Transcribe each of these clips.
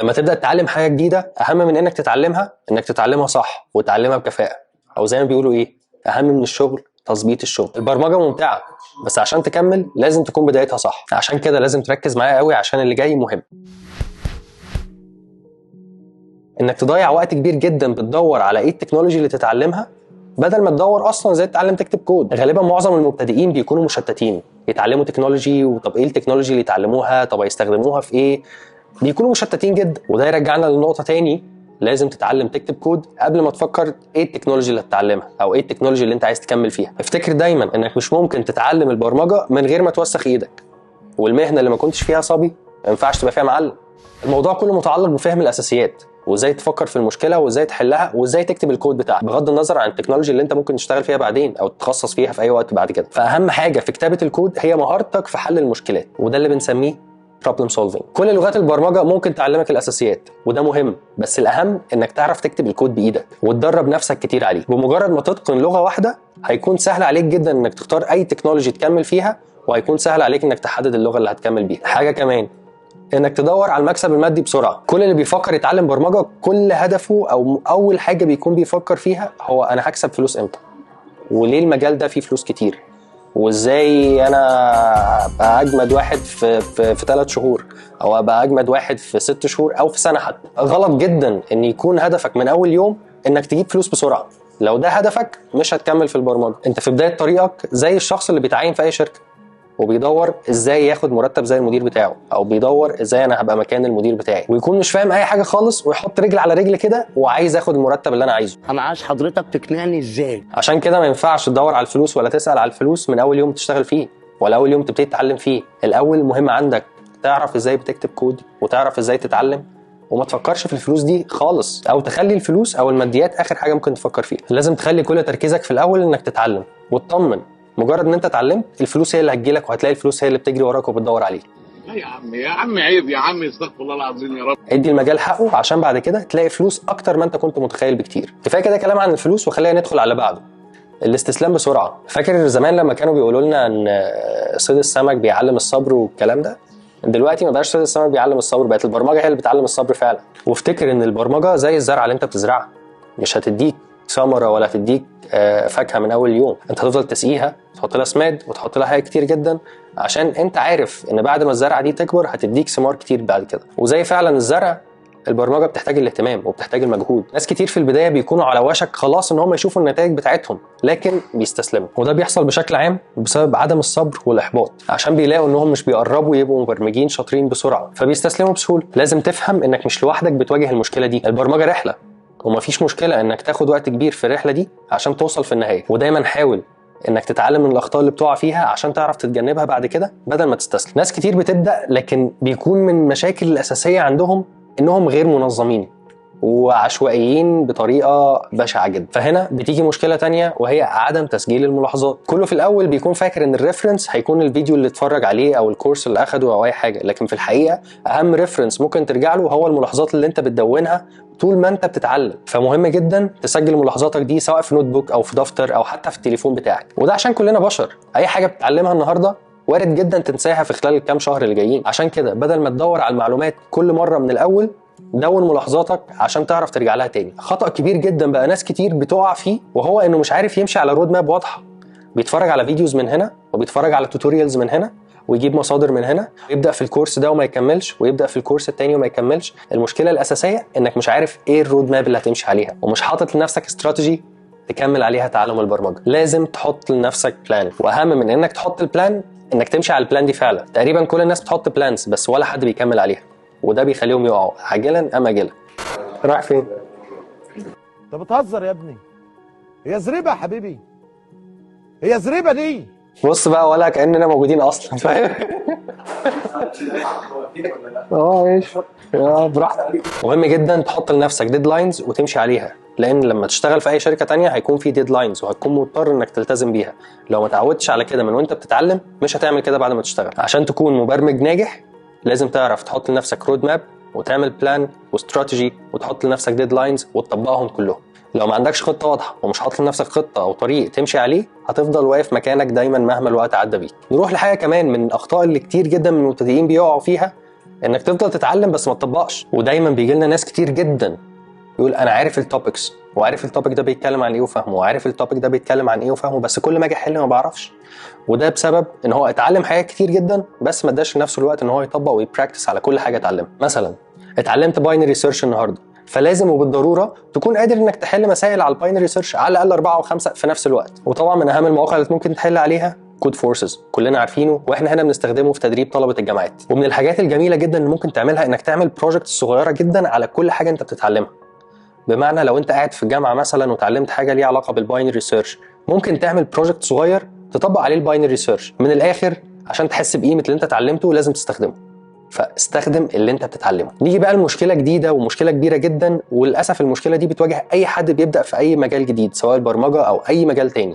لما تبدا تتعلم حاجة جديدة، اهم من انك تتعلمها انك تتعلمها صح وتتعلمها بكفاءة، او زي ما بيقولوا ايه، اهم من الشغل تظبيط الشغل. البرمجة ممتعة، بس عشان تكمل لازم تكون بدايتها صح. عشان كده لازم تركز معايا قوي عشان اللي جاي مهم. انك تضيع وقت كبير جدا بتدور على ايه ال technology اللي تتعلمها بدل ما تدور اصلا ازاي تتعلم تكتب كود. غالبا معظم المبتدئين بيكونوا مشتتين، يتعلموا technology، وطب ايه ال technology اللي يتعلموها، طب هيستخدموها في ايه، بيكونوا مشتتين جدا. وده يرجعنا لنقطة تاني، لازم تتعلم تكتب كود قبل ما تفكر ايه ال technology اللي هتتعلمها او ايه ال technology اللي انت عايز تكمل فيها. افتكر دايما انك مش ممكن تتعلم البرمجة من غير ما توسخ ايدك، والمهنه اللي ما كنتش فيها صبي ما ينفعش تبقى فيها معلم. الموضوع كله متعلق بفهم الاساسيات، وازاي تفكر في المشكلة وازاي تحلها وازاي تكتب الكود بتاعك، بغض النظر عن ال technology اللي انت ممكن تشتغل فيها بعدين او تتخصص فيها في اي وقت بعد كده. فاهم حاجة في كتابه الكود هي مهارتك في حل المشكلات، وده اللي بنسميه problem solving. كل لغات البرمجة ممكن تعلمك الاساسيات وده مهم، بس الاهم انك تعرف تكتب الكود بايدك وتدرب نفسك كتير عليه. بمجرد ما تتقن لغة واحدة هيكون سهل عليك جدا انك تختار اي technology تكمل فيها، وهيكون سهل عليك انك تحدد اللغة اللي هتكمل بيها. حاجة كمان، انك تدور على المكسب المادي بسرعة. كل اللي بيفكر يتعلم برمجة كل هدفه او اول حاجة بيكون بيفكر فيها هو انا هكسب فلوس امتى، وليه المجال ده فيه فلوس كتير، وازاي انا ابقى اجمد واحد في 3 شهور، او ابقى اجمد واحد في 6 شهور، او في سنة حتى. غلط جدا ان يكون هدفك من اول يوم انك تجيب فلوس بسرعة. لو ده هدفك مش هتكمل في البرمجة. انت في بداية طريقك زي الشخص اللي بيتعين في اي شركة وبيدور ازاي ياخد مرتب زي المدير بتاعه، او بيدور ازاي انا هبقى مكان المدير بتاعي، ويكون مش فاهم اي حاجة خالص ويحط رجل على رجل كده وعايز اخد المرتب اللي انا عايزه. انا عايز حضرتك تقنعني ازاي. عشان كده ما ينفعش تدور على الفلوس ولا تسال على الفلوس من اول يوم تشتغل فيه ولا اول يوم تبتدي تتعلم فيه. الاول مهم عندك تعرف ازاي بتكتب كود وتعرف ازاي تتعلم، وما تفكرش في الفلوس دي خالص، او تخلي الفلوس او الماديات اخر حاجة ممكن تفكر فيها. لازم تخلي كل تركيزك في الاول انك تتعلم وتطمن. مجرد ان انت اتعلمت الفلوس هي اللي هتجيلك، وهتلاقي الفلوس هي اللي بتجري وراك وبتدور عليك. لا يا عم، يا عم عيب يا عم، استغفر الله العظيم يا رب. ادي المجال حقه عشان بعد كده تلاقي فلوس اكتر ما انت كنت متخيل بكتير. كفاية كده كلام عن الفلوس، وخلينا ندخل على بعده، الاستسلام بسرعة. فاكر زمان لما كانوا بيقولوا لنا ان صيد السمك بيعلم الصبر والكلام ده؟ دلوقتي ما بقاش صيد السمك بيعلم الصبر، بقت البرمجة هي اللي بتعلم الصبر فعلا. وافتكر ان البرمجة زي الزرعه اللي انت بتزرعها، مش هتديك ثمره ولا هتديك فاكهة من اول يوم. انت هتفضل تسقيها، تحط لها سماد وتحط لها حاجات كتير جدا، عشان انت عارف ان بعد ما الزرعه دي تكبر هتديك ثمار كتير بعد كده. وزي فعلا الزرع، البرمجة بتحتاج الاهتمام وبتحتاج المجهود. ناس كتير في البداية بيكونوا على وشك خلاص ان هم يشوفوا النتائج بتاعتهم، لكن بيستسلموا. وده بيحصل بشكل عام بسبب عدم الصبر والاحباط، عشان بيلاقوا انهم مش بيقربوا يبقوا مبرمجين شاطرين بسرعة، فبيستسلموا بسهولة. لازم تفهم انك مش لوحدك بتواجه المشكلة دي. البرمجة رحله، ومفيش مشكلة انك تاخد وقت كبير في الرحلة دي عشان توصل في النهاية. ودايما حاول انك تتعلم من الاخطاء اللي بتقع فيها عشان تعرف تتجنبها بعد كده بدل ما تستسلم. ناس كتير بتبدا لكن بيكون من المشاكل الاساسية عندهم انهم غير منظمين وعشوائيين بطريقة بشعة جدا. فهنا بتيجي مشكلة تانية، وهي عدم تسجيل الملاحظات. كله في الاول بيكون فاكر ان ال reference هيكون الفيديو اللي اتفرج عليه او الكورس اللي اخده او اي حاجة، لكن في الحقيقة اهم reference ممكن ترجع له هو الملاحظات اللي انت بتدونها طول ما انت بتتعلم. فمهم جدا تسجل ملاحظاتك دي سواء في notebook او في دفتر او حتى في التليفون بتاعك. وده عشان كلنا بشر، اي حاجة بتتعلمها النهارده وارد جدا تنساها في خلال الكام شهر اللي جايين. عشان كده بدل ما تدور على المعلومات كل مرة من الاول، دون ملاحظاتك عشان تعرف ترجع لها تاني. خطأ كبير جدا بقى ناس كتير بتقع فيه، وهو انه مش عارف يمشي على road map واضحة. بيتفرج على videos من هنا، وبيتفرج على tutorials من هنا، ويجيب مصادر من هنا، ويبدا في الكورس ده وما يكملش، ويبدا في الكورس التاني وما يكملش. المشكلة الاساسية انك مش عارف ايه ال road map اللي هتمشي عليها، ومش حاطط لنفسك استراتيجي تكمل عليها تعلم البرمجة. لازم تحط لنفسك plan، واهم من انك تحط ال plan انك تمشي على ال plan دي فعلا. تقريبا كل الناس بتحط plans بس ولا حد بيكمل عليها، وده بيخليهم يقعوا عاجلا ام اجلا. رايح فين؟ انت بتهزر يا ابني، هي زريبه يا حبيبي، هي زريبه دي. بص بقى، ولا كاننا موجودين اصلا، فاهم؟ اه ايش براحتك. مهم جدا تحط لنفسك deadlines وتمشي عليها، لان لما تشتغل في اي شركة تانية هيكون في deadlines وهتكون مضطر انك تلتزم بيها. لو ما تعودتش على كده من وانت بتتعلم مش هتعمل كده بعد ما تشتغل. عشان تكون مبرمج ناجح لازم تعرف تحط لنفسك road map وتعمل plan و strategy وتحط لنفسك deadlines وتطبقهم كلهم. لو ما عندكش خطه واضحة ومش حاطط لنفسك خطه او طريق تمشي عليه هتفضل واقف مكانك دايما مهما الوقت عدى بيك. نروح لحاجة كمان من الاخطاء اللي كتير جدا من المبتدئين بيقعوا فيها، انك تفضل تتعلم بس ما تطبقش. ودايما بيجي لنا ناس كتير جدا يقول انا عارف ال topics، وعارف ال topic ده بيتكلم عن ايه وفاهمه، وعارف ال topic ده بيتكلم عن ايه وفاهمه، بس كل ما اجي احل ما بعرفش. وده بسبب ان هو اتعلم حاجات كتير جدا بس ما اداش لنفسه الوقت ان هو يطبق وي practice على كل حاجة اتعلمها. مثلا اتعلمت binary search النهارده، فلازم وبالضروره تكون قادر انك تحل مسائل على ال binary search على الاقل 4 و5 في نفس الوقت. وطبعا من اهم المواقع اللي ممكن تحل عليها Codeforces، كلنا عارفينه واحنا هنا بنستخدمه في تدريب طلبه الجامعات. ومن الحاجات الجميلة جدا اللي ممكن تعملها انك تعمل project صغيرة جدا على كل حاجة انت بتتعلمها. بمعنى لو انت قاعد في الجامعة مثلا وتعلمت حاجة ليها علاقة بال binary search، ممكن تعمل project صغير تطبق عليه ال binary search. من الاخر عشان تحس بقيمة اللي انت اتعلمته لازم تستخدمه، فاستخدم اللي انت بتتعلمه. نيجي بقى لمشكلة جديدة ومشكلة كبيرة جدا، وللاسف المشكلة دي بتواجه اي حد بيبدا في اي مجال جديد سواء البرمجة او اي مجال تاني،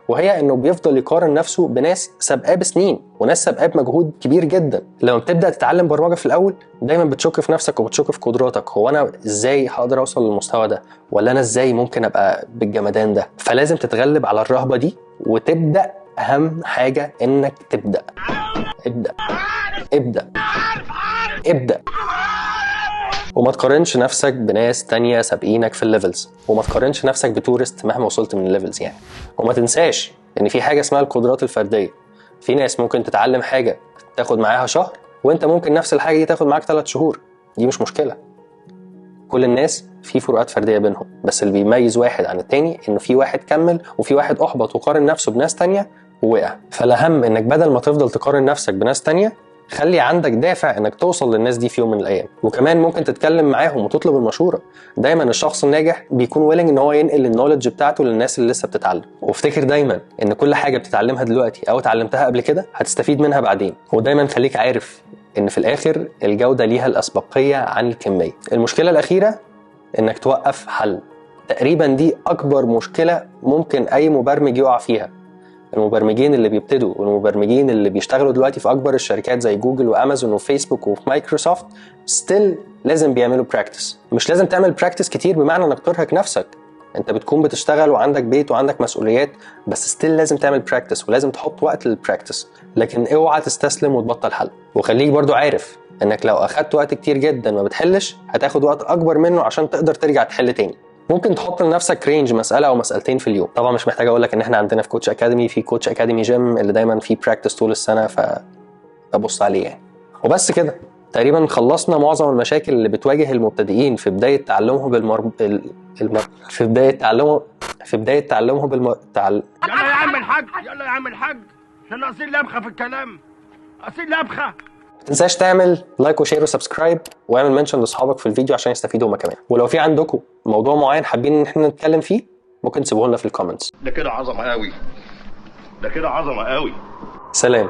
وهي انه بيفضل يقارن نفسه بناس سابقاه بسنين وناس سابقاه بمجهود كبير جدا. لما بتبدا تتعلم برمجة في الاول دايما بتشك في نفسك وبتشك في قدراتك، هو انا ازاي هقدر اوصل للمستوى ده، ولا انا ازاي ممكن ابقى بالجمدان ده؟ فلازم تتغلب على الرهبة دي وتبدا. اهم حاجة انك تبدا. ابدا ابدا ابدا، وما تقارنش نفسك بناس تانية سابقينك في ال levels، وما تقارنش نفسك ب tourist مهما وصلت من ال levels يعني. وما تنساش ان في حاجة اسمها القدرات الفردية، في ناس ممكن تتعلم حاجة تاخد معاها شهر، وانت ممكن نفس الحاجة دي تاخد معاك 3 شهور، دي مش مشكلة. كل الناس في فروقات فردية بينهم، بس اللي بيميز واحد عن التاني انه في واحد كمل وفي واحد احبط وقارن نفسه بناس تانية ووقع. فالاهم انك بدل ما تفضل تقارن نفسك بناس تانية، خلي عندك دافع انك توصل للناس دي في يوم من الايام. وكمان ممكن تتكلم معاهم وتطلب المشورة. دايما الشخص الناجح بيكون willing ان هو ينقل ال knowledge بتاعته للناس اللي لسه بتتعلم. وافتكر دايما ان كل حاجة بتتعلمها دلوقتي او اتعلمتها قبل كده هتستفيد منها بعدين. ودايما خليك عارف ان في الاخر الجودة ليها الاسبقيه عن الكمية. المشكلة الاخيرة انك توقف حل. تقريبا دي اكبر مشكلة ممكن اي مبرمج يقع فيها. المبرمجين اللي بيبتدوا والمبرمجين اللي بيشتغلوا دلوقتي في اكبر الشركات زي جوجل وامازون وفيسبوك ومايكروسوفت still لازم بيعملوا practice. مش لازم تعمل practice كتير بمعنى انك ترهق نفسك، انت بتكون بتشتغل وعندك بيت وعندك مسؤوليات، بس still لازم تعمل practice ولازم تحط وقت لل practice. لكن اوعى تستسلم وتبطل حل. وخليك برضو عارف انك لو اخدت وقت كتير جدا ما بتحلش هتاخد وقت اكبر منه عشان تقدر ترجع تحل تاني. ممكن تحط لنفسك range مسالة او مسالتين في اليوم. طبعا مش محتاج اقول لك ان احنا عندنا في Coach Academy في Coach Academy Gym اللي دايما فيه practice طول السنة، فابص عليه يعني. وبس كده تقريبا خلصنا معظم المشاكل اللي بتواجه المبتدئين في بداية تعلمهم بالمر... في بداية تعلمهم في بداية تعلمهم بالم... تعل... يلا يا عم الحاج، يلا يا عم الحاج، احنا ناقصين لبخه في الكلام، ناقصين لبخه. ما تنساش تعمل like و share و subscribe، واعمل mention لاصحابك في الفيديو عشان يستفيدوا هما كمان. ولو في عندكم موضوع معين حابين ان احنا نتكلم فيه ممكن تسيبوه لنا في ال comments. ده كده عظمه قوي، ده كده عظمه قوي. سلام.